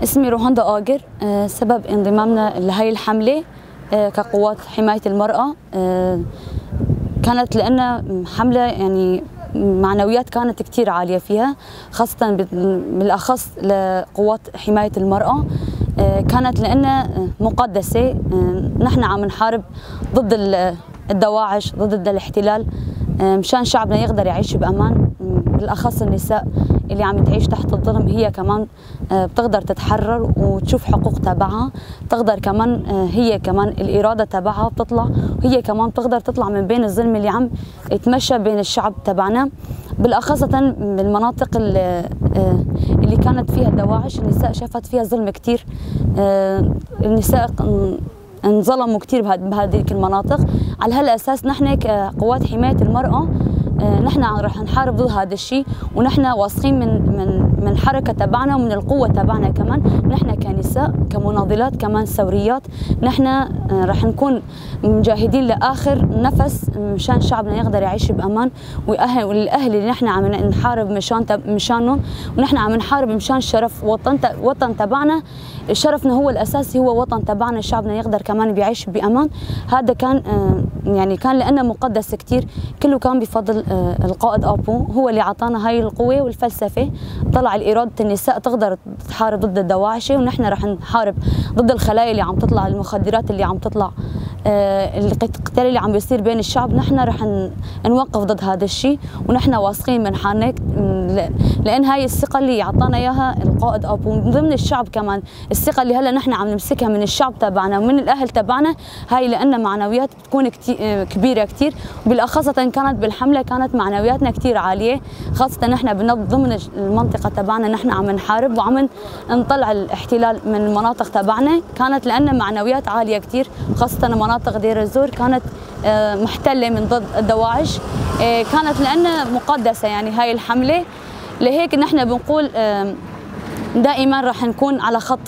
اسمي روهاندا آجر. سبب انضمامنا لهي الحملة كقوات حماية المرأة كانت لأن حملة يعني معنويات كانت كتير عالية فيها، خاصة بالأخص لقوات حماية المرأة. كانت لأن مقدسة، نحن عم نحارب ضد الدواعش، ضد الاحتلال، مشان شعبنا يقدر يعيش بأمان، بالأخص النساء اللي عم تعيش تحت الظلم هي كمان بتقدر تتحرر وتشوف حقوق تبعها، تقدر كمان هي كمان الإرادة تبعها بتطلع، وهي كمان بتقدر تطلع من بين الظلم اللي عم يتمشى بين الشعب تبعنا، بالأخص بالمناطق اللي كانت فيها الدواعش. النساء شافت فيها ظلم كتير، النساء انظلموا كتير بهذيك المناطق. على هالأساس نحن كقوات حماية المرأة نحن رح نحارب ضد هذا الشيء، ونحن واثقين من من من الحركة تبعنا ومن القوة تبعنا كمان. نحن كنساء، كمناضلات، كمان ثوريات، نحن رح نكون مجاهدين لاخر نفس مشان شعبنا يقدر يعيش بامان، والاهل اللي نحن عم نحارب مشانهم، ونحن عم نحارب مشان شرف وطن تبعنا. شرفنا هو الاساسي، هو وطن تبعنا، شعبنا يقدر كمان بيعيش بامان. هذا كان يعني كان لنا مقدس كثير، كله كان بفضل القائد أبو، هو اللي عطانا هاي القوة والفلسفة. طلع الإرادة النساء تقدر تحارب ضد الدواعشة، ونحن رح نحارب ضد الخلايا اللي عم تطلع، المخدرات اللي عم تطلع، القتال اللي عم بيصير بين الشعب. نحن رح نوقف ضد هذا الشيء، ونحن واثقين من حالنا، لأن هاي الثقة اللي عطانا إياها القائد أبو من ضمن الشعب كمان، الثقة اللي هلا نحن عم نمسكها من الشعب تبعنا ومن الأهل تبعنا، هاي لأن معنويات بتكون كبيرة كثير، وبالأخص كانت بالحملة كانت معنوياتنا كثير عالية، خاصة نحن ضمن المنطقة تبعنا نحن عم نحارب وعم نطلع الاحتلال من المناطق تبعنا. كانت لأن معنويات عالية كثير، خاصة مناطق دير الزور كانت محتلة من ضد الدواعش، كانت لأن مقدسة يعني هاي الحملة. لهيك نحن بنقول دائما رح نكون على خط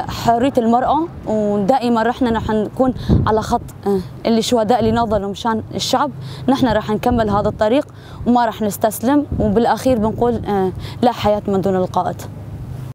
حرية المرأة، ودائما رح نكون على خط اللي شهداء اللي ناضلوا مشان الشعب. نحن رح نكمل هذا الطريق وما رح نستسلم، وبالأخير بنقول لا حياة من دون القائد.